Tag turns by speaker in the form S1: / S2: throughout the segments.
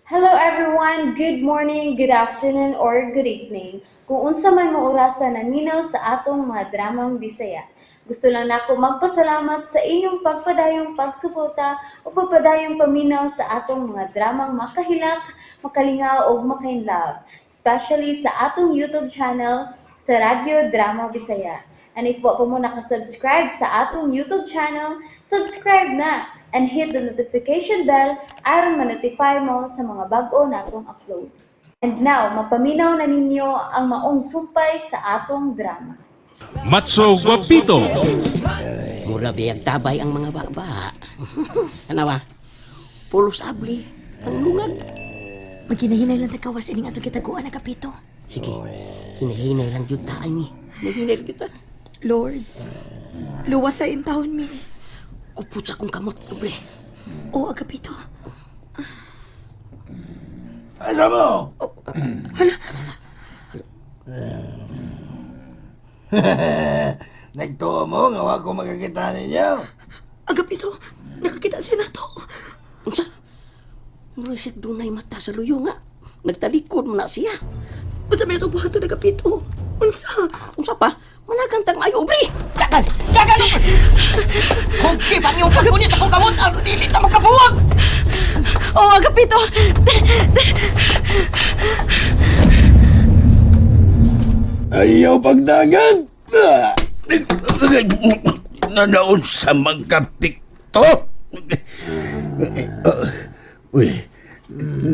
S1: Hello everyone! Good morning, good afternoon, or good evening. Kung unsa man mo orasa naminaw sa atong mga dramang Bisaya. Gusto lang nako magpasalamat sa inyong pagpadayong pagsuporta o pagpadayong paminaw sa atong mga dramang makahilak, makalingaw ug makainlove, especially sa atong YouTube channel sa Radyo Drama Bisaya. And if wa pa mo nakasubscribe sa atong YouTube channel, subscribe na and hit the notification bell aron ma-notify mo sa mga bag-o natong uploads. And now, mapaminaw na ninyo ang maong sumpay sa atong drama.
S2: Matso Guapito.
S3: Mura biyag tabay ang mga baba. Anawa, pulos abli, ang lungag.
S4: Maginahinay lang tagkawas ining atong gitaguan na kapito.
S3: Sige, hinahinay lang jud taan ni. Hinahinay lang kita.
S4: Lord, luwas sa intawon mi.
S3: Kupot sa akong kamot, pobre.
S4: O, Agapito.
S5: Asa mo?
S4: Oh, hala,
S5: Nagtuo mo nga wa ko makakita ninyo.
S4: Agapito, nakakita siya nato.
S3: Unsa? Mura siya dunay mata sa luyo nga. Nagtalikod man na siya.
S4: Unsa may atong buhaton, Agapito? Unsa?
S3: Unsa pa? Managantang ayo, obre! Dagan! Dagan! Kung pa niyong pagpunit akong kamot, ang dili ta makabuwag!
S4: Oh, Agapito!
S5: Ayaw pagdagan. Nanaon sa magkapikto.
S6: Uy,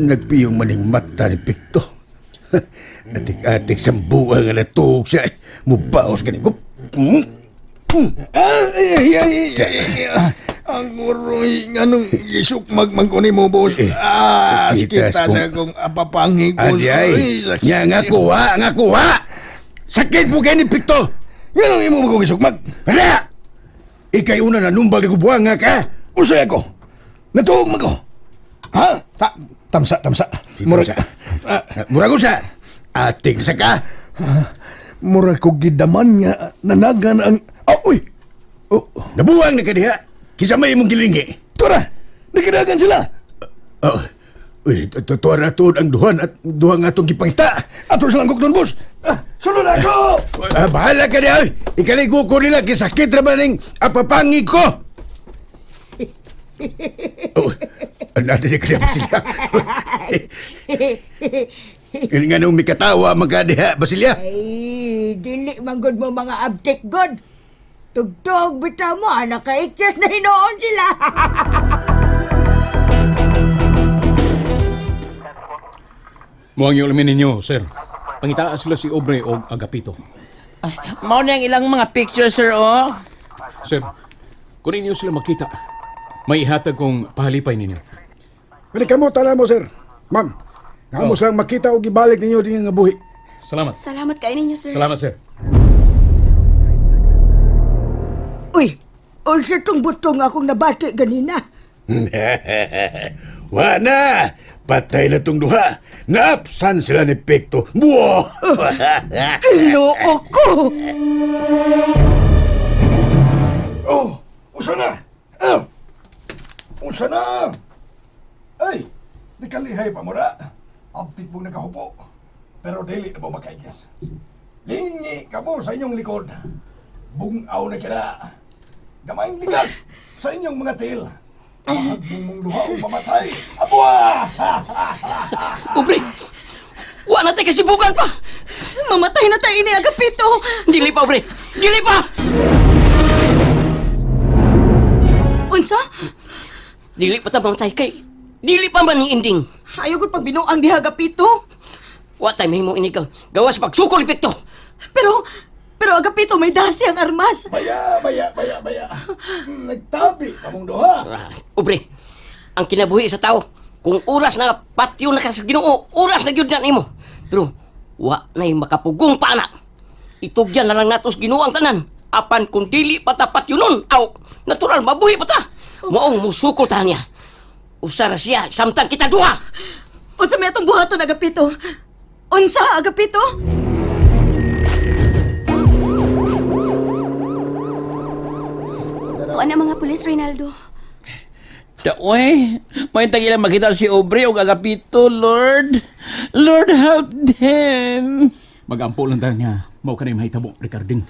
S6: nagpiyong maning mata ni Pikto. Atik-atik sa buwan nga natuog siya. Mubaos ka ni Gup.
S5: Ay, ay, ay, ay, ay. Ang uroy nga nung isukmag man ko ni mo, boss.
S6: Eh,
S5: Ah,
S6: sakita
S5: kita sa
S6: kung-
S5: akong apapangi ko.
S6: Adi ay, nya nga kuha, nga kuha. Sakit mo kay ni Pikto.
S5: Nga nung imo mo kong isukmag.
S6: Hala! Ikay una na numbag ni kubuha nga ka.
S5: Usay ako. Natuog man ko. Ha? Tamsa, tamsa.
S6: Murag, murag usa. Atik sa ka.
S5: Murag ko gidaman nga nanagan ang... Oh, uy! Oh,
S6: Nabuwang na ka diha. Kisa may imong gilingi.
S5: tura! Nagkadagan sila!
S6: Oh. Uy, tuwa na tuod ang duhan at duha nga itong gipangita.
S5: Ato silang kukton, boss! Ah, sulod ako!
S6: Ah, bahala ka diha. Oy. Ikaligo ko nila kisakit ra ba ning apapangi ko. Oh, ano na kaya Basilya? Kaya nga nung mikatawa magkadiha, Basilya.
S7: Ay, dili man gud mo mga abtik god. Tugtog bitaw mo, ah, nakaikyas na hinoon sila.
S2: Muang yung alamin ninyo, sir. Pangitaa sila si Obre og Agapito.
S8: Ay, mao na ang ilang mga picture, sir, oh.
S2: Sir, kung ninyo sila makita, may ihatag kong pahalipay ninyo.
S9: Kani kamo tala mo sir. Ma'am, nga mo
S2: Oh.
S9: silang makita og gibalik ninyo dinhi nga buhi.
S2: Salamat.
S4: Salamat kayo ninyo, sir.
S2: Salamat, sir.
S7: Uy, unsa tong butong akong nabati ganina?
S6: Wa na! Patay na tong duha. Naapsan sila ni Pekto. Buo!
S7: Ginoo ko!
S5: Oh, usa na! Oh, usa na! Ay, nakalihay pa mo na. Abtik mong nakahupo. Pero dili na mo makaigas. Lingi ka mo sa inyong likod. Bungaw na kina. Gamayng ligas sa inyong mga til. Mahagbong mong duha o mamatay. Abuha!
S3: Obre! Wa na tayo kasibugan pa!
S4: Mamatay na tayo ni Agapito.
S3: Dili pa, obre! Dili pa!
S4: Unsa?
S3: Dili pa ta mamatay kay... Dili pa man ni ending.
S4: Ayaw gud pagbinuang diha, Agapito.
S3: Wa tayo mahimo inigang gawas pagsukol epekto.
S4: Pero, pero Agapito, may dasi ang armas.
S5: Baya, baya, baya, baya. Nagtabi pa mong duha.
S3: Ah, Obre, ang kinabuhi sa tao, kung oras na patyo na ka sa Ginoo, oras na gyud na nimo. Pero wa na'y makapugong pa na. Itugyan na lang nato sa Ginoo ang tanan. Apan kung dili pa ta patyo nun, aw, natural mabuhi pa ta. Maong musukol ta niya. Usara siya, samtang kita duha.
S4: Unsa may atong buhaton, Agapito? Unsa, Agapito? Tuan na mga pulis, Reynaldo.
S8: Daoy, may ilang makita si Aubrey og Agapito, Lord. Lord, help them.
S2: Magampo lang tayo niya. Mao ka na yung mahitabo, Ricarding.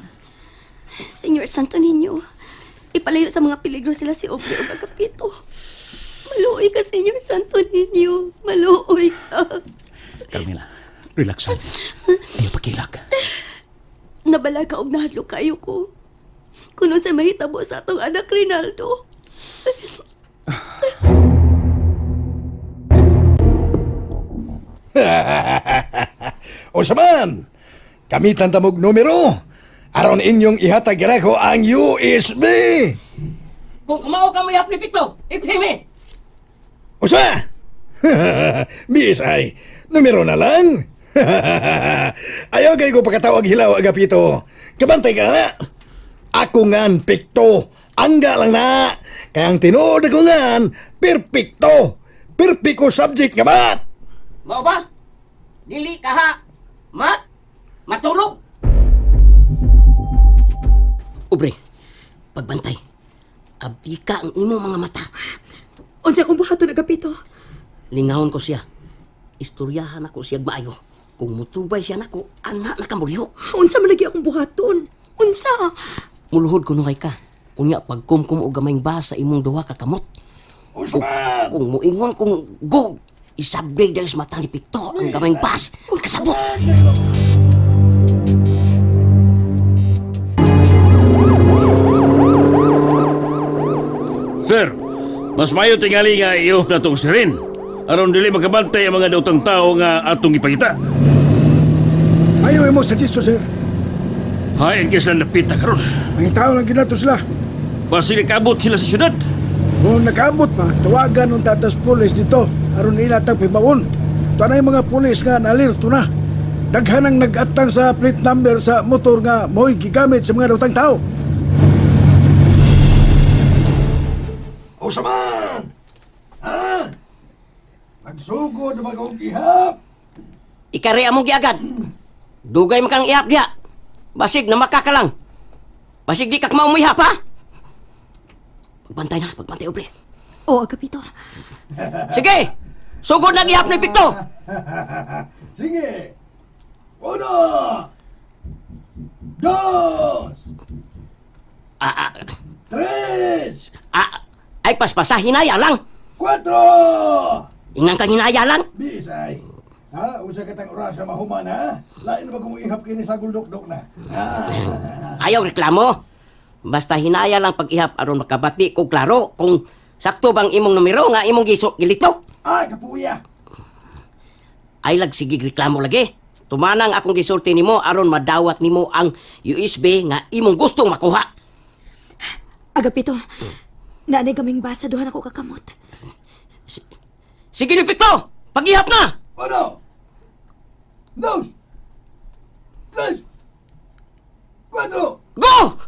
S4: Senyor Santo Niño, ipalayo sa mga peligro sila si Aubrey ug Agapito. Maluoy ka, Senyor Santo Niño. Maluoy ka.
S2: Carmela, relax lang. Ayaw pakilak.
S4: Nabalaga og nahadlok kayo ko. Kuno sa mahitabo sa atong anak Rinaldo.
S5: Unsa man? Gamitan ta mog numero. Aron inyong ihatag ko ang USB.
S3: Kung kumao ka mo ihap ni Pito, ipimi.
S5: Usa! BSI, numero na lang. Ayaw kay ko pakatawag hilaw, Agapito. Kabantay ka na. Ako ngan, pikto. Angga lang na. Kaya ang tinuod ako ngan, perfecto. Perfecto subject nga ba?
S3: Mao ba? Dili ka ha. Ma? Matulog. Ubre, pagbantay. Abdi ka ang imo mga mata.
S4: Unsa akong buhaton, Agapito?
S3: Lingahon ko siya. Istoryahan ako siya maayo. Kung mutubay siya nako, anak na ka mulihok.
S4: Unsa malagi akong buhaton? Unsa?
S3: Muluhod kuno kay ka. Unya pagkumkum og gamayng basa imong duha ka kamot.
S5: Unsa man?
S3: Kung muingon kung go, isabig dahil sa mata ni Pito ang gamayng bas. Kasabot!
S10: Sir, mas mayo tingali nga i-off na tong sirin. Aron dili makabantay ang mga daotang tao nga atong ipangita.
S9: Ayaw mo sa sir.
S10: Hain kay sila napita karon.
S9: Ang tao lang ginato sila.
S10: Basi nakabot sila sa syudad.
S9: Kung nakaabot pa, tawagan ng tatas pulis dito aron nila tang pibawon. Tanay mga pulis nga naalerto na. Daghan ang nag-atang sa plate number sa motor nga mo'y gigamit sa mga daotang tao.
S5: Unsa man? Ha? Nagsugod na bagong ihap.
S3: Ikari among giagad. Dugay man kang ihap diha. Basig na maka ka lang. Basig di ka maumihap ha. Pagbantay na, pagbantay obre.
S4: O, Agapito.
S3: Sige! Sugod na gihap ni Pito.
S5: Sige. Uno. Dos.
S3: Ah, ah,
S5: Tres.
S3: ah, ay paspasa hinaya lang.
S5: Cuatro.
S3: Ingan kang hinaya lang.
S5: Bisay. Ha? Unsa katang oras na mahuman ha? Lain ba kung ihap kini sa guldok-dok na? Ha?
S3: Ayaw reklamo. Basta hinaya lang pag-ihap aron makabati ko klaro kung sakto bang imong numero nga imong giso gilitok.
S5: Ay, kapuya.
S3: Ay lag sige reklamo lagi. Tumanang akong gisulti nimo aron madawat nimo ang USB nga imong gustong makuha.
S4: Agapito, naanay kaming basa duhan ako kakamot.
S3: Sige ni Pito, pag-ihap na.
S5: Uno. Dos. Tres. Cuatro.
S3: Go!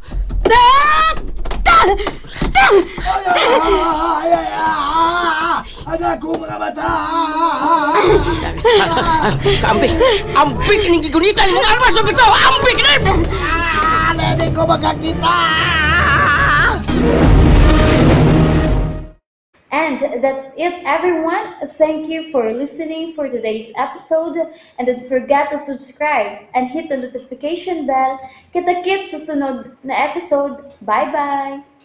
S5: Ay, ay, ay, ay, ay, ay, ko mga mata.
S3: Kaambi, ambi kining gigunitan imong armas Pito, ambi kini.
S5: Ah, hindi ko makakita.
S1: And that's it, everyone. Thank you for listening for today's episode. And don't forget to subscribe and hit the notification bell. Kita-kits sa sunod na episode. Bye-bye!